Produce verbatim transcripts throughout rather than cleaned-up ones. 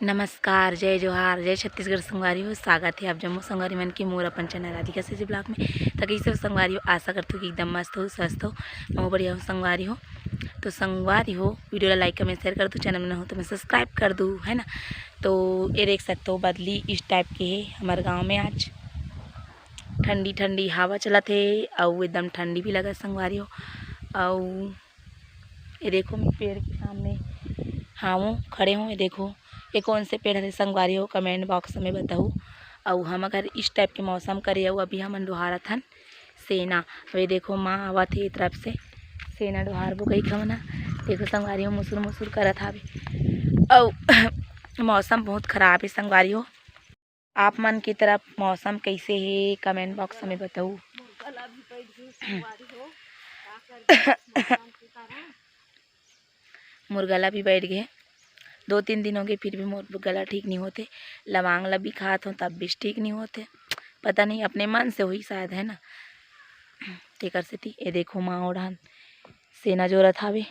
नमस्कार, जय जोहार, जय छत्तीसगढ़ संगवारी हो। स्वागत हे आप जम्मो संगवारी मन के मोर अपन चैनल राधिका से ब्लॉग में। त कइसे हो संगवारी हो? आशा करथों कि एकदम मस्त हो, स्वस्थ हो, महूं बढ़िया हो संगवारी हो। तो संगवारी हो, वीडियो ला लाइक, कमेंट, शेयर कर दू, चैनल में नवा हो तो मैं सब्सक्राइब कर दू, है ना। तो ये देख सकते हो, बदली इस टाइप के हे हमर गांव में आज। ठंडी ठंडी हवा चलत हे, अउ एकदम ठंडी भी लगत संगवारी हो। अउ ये देखो, मैं पेड़ के सामने हावों, खड़े हों। ये देखो, ये कौन से पेड़ हरे संगवारी हो, कमेंट बॉक्स में बताहू। अउ हम अगर इस टाइप के मौसम करे, अउ अभी हमन डोहारत हन सेना। अब ये देखो, माँ आवत हे ए तरफ से, सेना डोहारबो कहिके हमन ह। देखो संगवारी हो, मुसुर मुसुर करत हावे। अउ मौसम बहुत खराब हे संगवारी हो। आप मन की तरफ मौसम कइसे हे, कमेंट बॉक्स में बताहू। मोर गला भी बैठ गे, दो तीन दिन हो गए, फिर भी मोर गला ठीक नहीं होते। लवांग ला भी खात हों, तब भी ठीक नहीं होते। पता नहीं, अपने मन से होही शायद, है ना। तेकर सेती ये देखो, माँ ओढ़ान सेना जोरत हावे।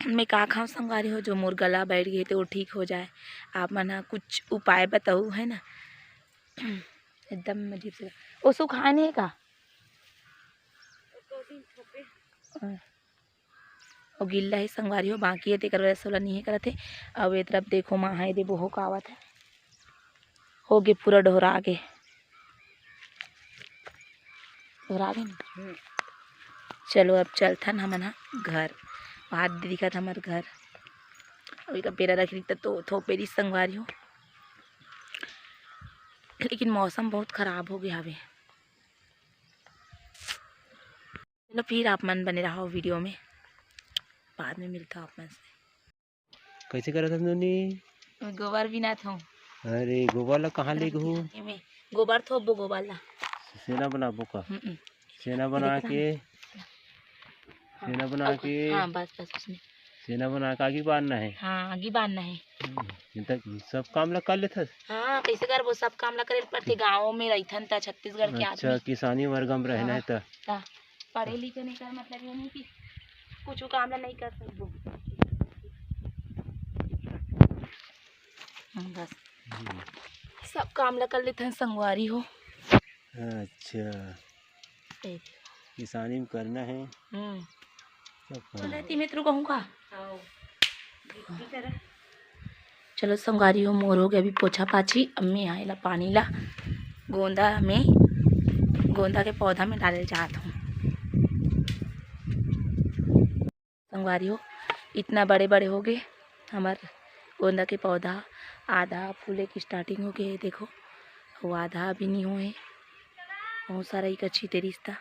मैं का खाऊं संगवारी हो, जो मोर गला बैठ गे हे, तो वो ठीक हो जाए। आप मन ह कुछ उपाय बताऊ, है ना। एकदम अजीब से। ओ सुखाए नहीं का? अ, अउ गिल्ला हे संगवारी हो, बाकी हे, तेकर वजह से ओला नहीं हे करत हे। अउ ए तरफ देखो, माँ हे दे बोहो का आवत हे। हो गे पूरा डोहरा गे, डोहरा गे ना। हम्म। चलो अब चलथन हमन ह घर, वहाँ दे दिखत हमर घर। अभी का बेरा रख रही तो थोपे रही संगवारी हो, लेकिन मौसम बहुत खराब हो गया हवे। चलो फिर आप मन बने रहो वीडियो में, बाद में मिलता हूँ आप मन से। कैसे करत हस नोनी? गोबर बिनात हूँ। अरे गोबर ला कहाँ ले गहू? एमे गोबर थोपबो गोबर ला। सेना बनाबो का? हम्म। सेना बना देख के, हाँ। सेना बना और के, हाँ, बस, बस, उसमें। सेना बना के आगी बांधना है। हाँ, आगी बांधना है। हम्म, ये तक सब काम ला कर लेथस? हाँ, कैसे करबो? सब काम ला करे ल पड़थे, गाँव में रहिथन त, छत्तीसगढ़ के अच्छा, आदमी। किसानी वर्ग में रहना है हाँ, त। त पढ़े लिखे नहीं कर, मतलब ये नहीं कि कुछ काम ला नहीं कर सकबो। हाँ, बस। हम्म। सब काम ला कर लेथन संगवारी हो। अच्छा। ए। किसानी में करना है। हम्म। सब करना है। तो रहती में तेरे को कहूँ का? चलो संगवारी हो, मोर हो गया अभी पोछा पाछी। अब मैं यहाँ ला पानी ला गोंदा में, गोंदा के पौधा में डाले चाहत हूँ। संगवारी हो, इतना बड़े बड़े हो गए हमर गोंदा के पौधा, आधा फूले की स्टार्टिंग हो गए हे, देखो, वो आधा अभी नहीं हुए, बहुत सारा ही कच्ची तेरिस्ता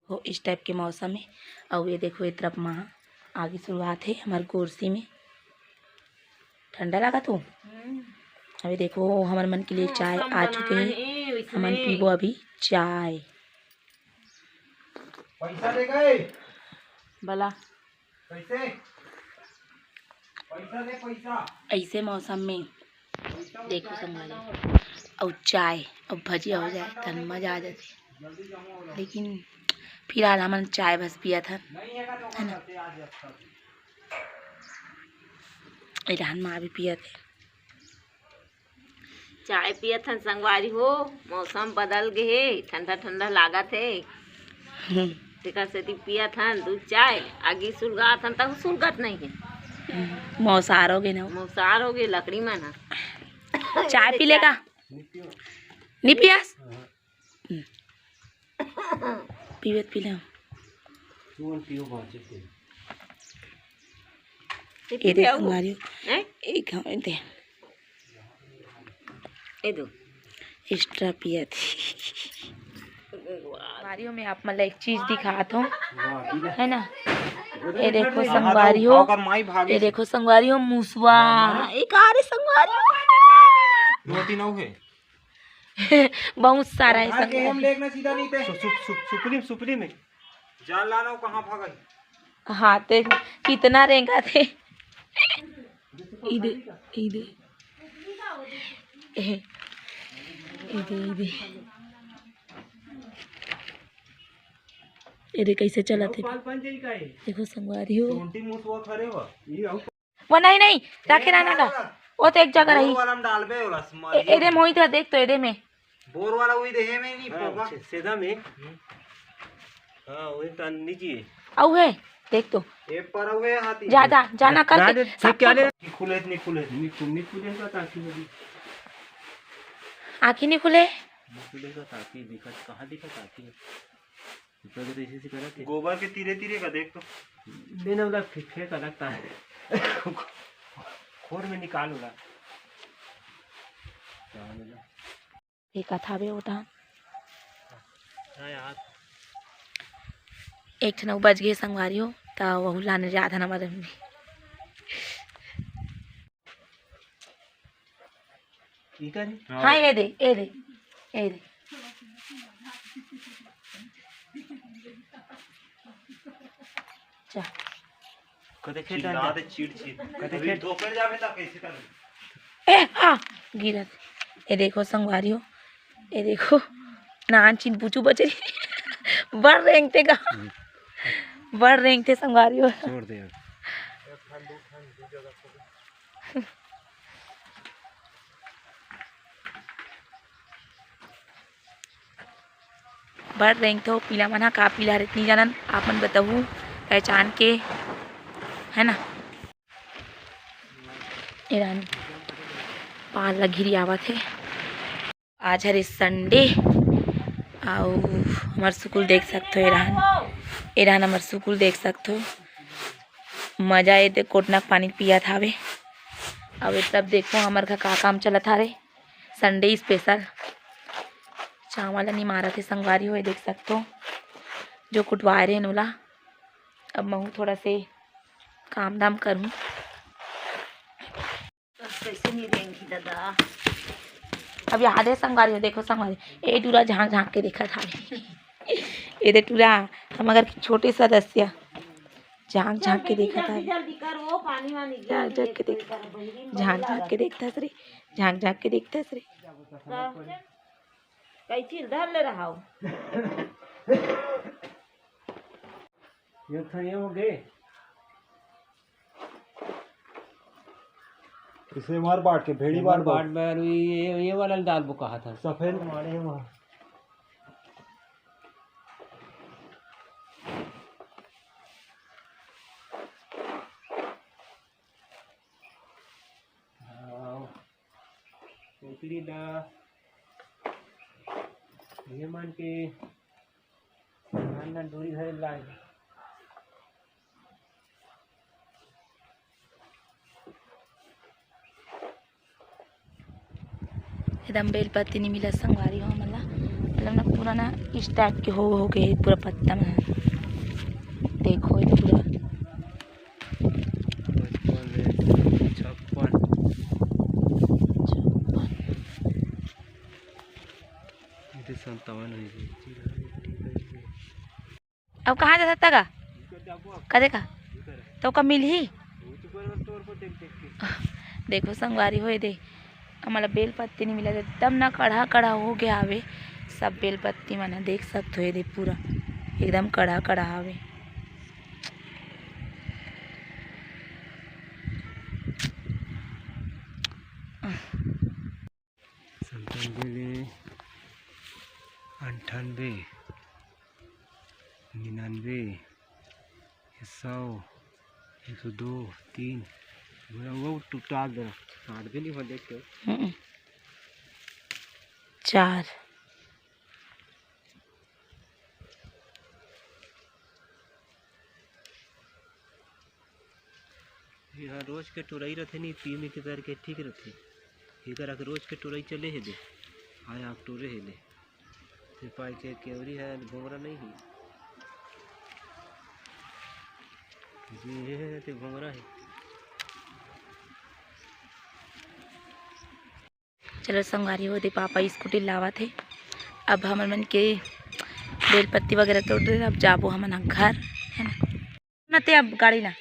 हो इस टाइप के मौसम में। और ये देखो, ये तरफ माँ आगे शुरुआत है हमारे गोरसी में। ठंडा लगा तू? हम्म। अभी देखो, हमर मन के लिए चाय आ चुके हैं, हमन पीबो अभी चाय। पैसा दे गए। बला। कैसे? पैसा दे, पैसा। ऐसे मौसम में पैसा देखो उठाए संगवारी, खाना हो। अउ चाय अउ भजिया हो जाए, तन मजा आ जाते। जल्दी जमा हो जाओ। लेकिन फिलहाल हमन चाय बस पियत हन, नहीं है का तो है ना? करते आज अच्छा। इलान माँ भी पियत है। चाय पियत हन संगवारी हो, मौसम बदल गे हे, ठंडा ठंडा लागत हे। हम्म। तेकर सेती पियत हन दूध चाय, आगी सुलगात हन, तहु सुलगत नहीं हे। हम्म, मौसार हो गे ना। मौसार हो गे लकड़ी मन ह। चाय पी ले का? नहीं पियस? हम्म। पीबे त पी ले। तुमन पियो बाँचे के। ए देख मारियो। हैं? एक हम दे। ए दो। एक्स्ट्रा पियत। मारियो, मैं आप मन ला एक चीज दिखात हूँ, है ना? ये देखो संगवारी हो, ये देखो संगवारी हो, मुसवा। एक आ रे संगवारी हो। दो तीन अउ हे। बहुत सारा है घर के संगवारी। हम लेगना सीधा नहीं ते। सु-, सु-, सु-, सुपली में, सुपली में। जान लाना वो कहाँ भागल। हाँ, ते कितना रेंगा थे। इदे, इदे। ए, इदे, इदे। एदे कैसे चलत हे। देखो संगवारी हो। वो नहीं, नहीं, राखे रहना ला। वो तो एक जगह रही। एदे मोहित है, देख तो एदे में। बोर वाला वही देहे में नहीं, हाँ, पोगा। छे-, सेदा में। हाँ, वही तो नीचे। अउ है, देख तो। ए पर अउ है हाथी। जा, जा, जा ना करके। राधे, देख क्या ले? खुले, नहीं खुले। नहीं खुले, नहीं खुले का ताकि लगी। आँखी नहीं खुले? नहीं खुले का ताकि दिखत, कहाँ दिखत आँखी? ऊपर के तो ऐसे, ऐसे करत हे। गोबर के तीरे तीरे का देख तो। देना वाला फे-, फेंक अलग ता है। खोर में निकाल वाला। एक कथा बे होता। हाँ यार। एक ठन अउ बच गे संगवारी हो, त वहू लाने जात हन हमर अम्मी। इधर ही? हाँ, ये दे, ये दे, ये दे। जा। कदे खेत चिल्ला दे, चिड़, चिड़। कदे अभी खेत धोकर जावे ता कैसे कर? ए, आ, गिरत। ये देखो संगवारी हो, ये देखो, नान चिन पूछू बचे। बड़ रेंगते का? बड़ रेंगते संगवारी हो। छोड़ दे अब। बड़ रेंगथो, पीला मन ह का पीला हरे, नइ जानन, आप मन बताहू पहचान के, है ना? ए रानी, पाल ला घिरी आवत हे। आज हरे Sunday, अउ हमर सुकुल देख सकथो, ए रहन, ए रहन हमर सुकुल देख सकथो। मजा ए दे कोटना के पानी पियत हावे। अउ ए तब देखो हमर घर का काम चलत हावे, Sunday special। चावल ला निमारत हे संगवारी हो, ए देख सकथो, जो कुटवाए रहे ओला। अब महू थोड़ा से काम धाम करूँ। बस कैसे नहीं रेंगी दादा। अब याद है संगवारी हो, देखो संगवारी, ए टूरा झांक झांक के देखत हावे। ए दे टूरा, हमर घर के छोटे सदस्य झांक झांक के जल्दी, देखत जल्दी, हावे। जल्दी कर, वो पानी वानी गिर झांक झांक के देख, बहिरी में झांक बहिरा झांक के रहता। देखत हस रे, झांक झांक के देखत हस रे। का? कैची धर ले रहा हो। ये था, ये हो गए। इसे मार बाट के, भेड़ी ये मार मार बाट बाट। में, ये, ये वाला डाल वो कहा था। सफेद मारे वहाँ। हाँ। कुकरी ला ये मन के धान ला डोरी भरे लाए। एकदम बेल पत्ती नहीं मिला संगवारी हो हमन ला, मतलब ना पूरा ना इस type के हो, हो गए पूरा पत्ता में। देखो ये पूरा पचपन, छप्पन। छप्पन। ये तो संतावन है। अब कहाँ जा सकता का? कदे का? तो का मिलही? देखो संगवारी हो, ए दे, हमला बेल पत्ती नहीं मिला, एकदम ना कड़ा कड़ा हो गया हवे सब बेल पत्ती मन, देख सकत हो, ए दे पूरा एकदम कड़ा कड़ा हवे। संतानबे ले अंठानबे, निन्यानबे, सौ, एक सौ दो, तीन, वो टूटा दे, साठ भी नहीं हो, देख के। हम्म। चार। ये रोज के टोरई रथे नी, पी में के करके ठीक रथे। ये करा के रोज के टोरई चले हे दे। हाँ, आप टोरे हे ले। ते पाई के केवरी है, भोंगरा नहीं है। ये है, ते भोंगरा है। चलो संगवारी हो, दे पापा स्कूटी लावत हे। अब हमन मन के बेल पत्ती वगैरह तोड़ दे, अब जाबो हमन ह घर, है ना? ना ते अब गाड़ी ना।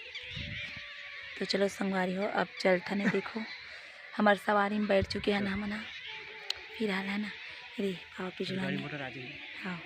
तो चलो संगवारी हो, अब चलथन। देखो, हमार सवारी में बैठ चुके हैं ना हमन ह। फिलहाल है ना, अरे पापा पीछे गाड़ी ना। मोटर आ जाएगी। हाँ।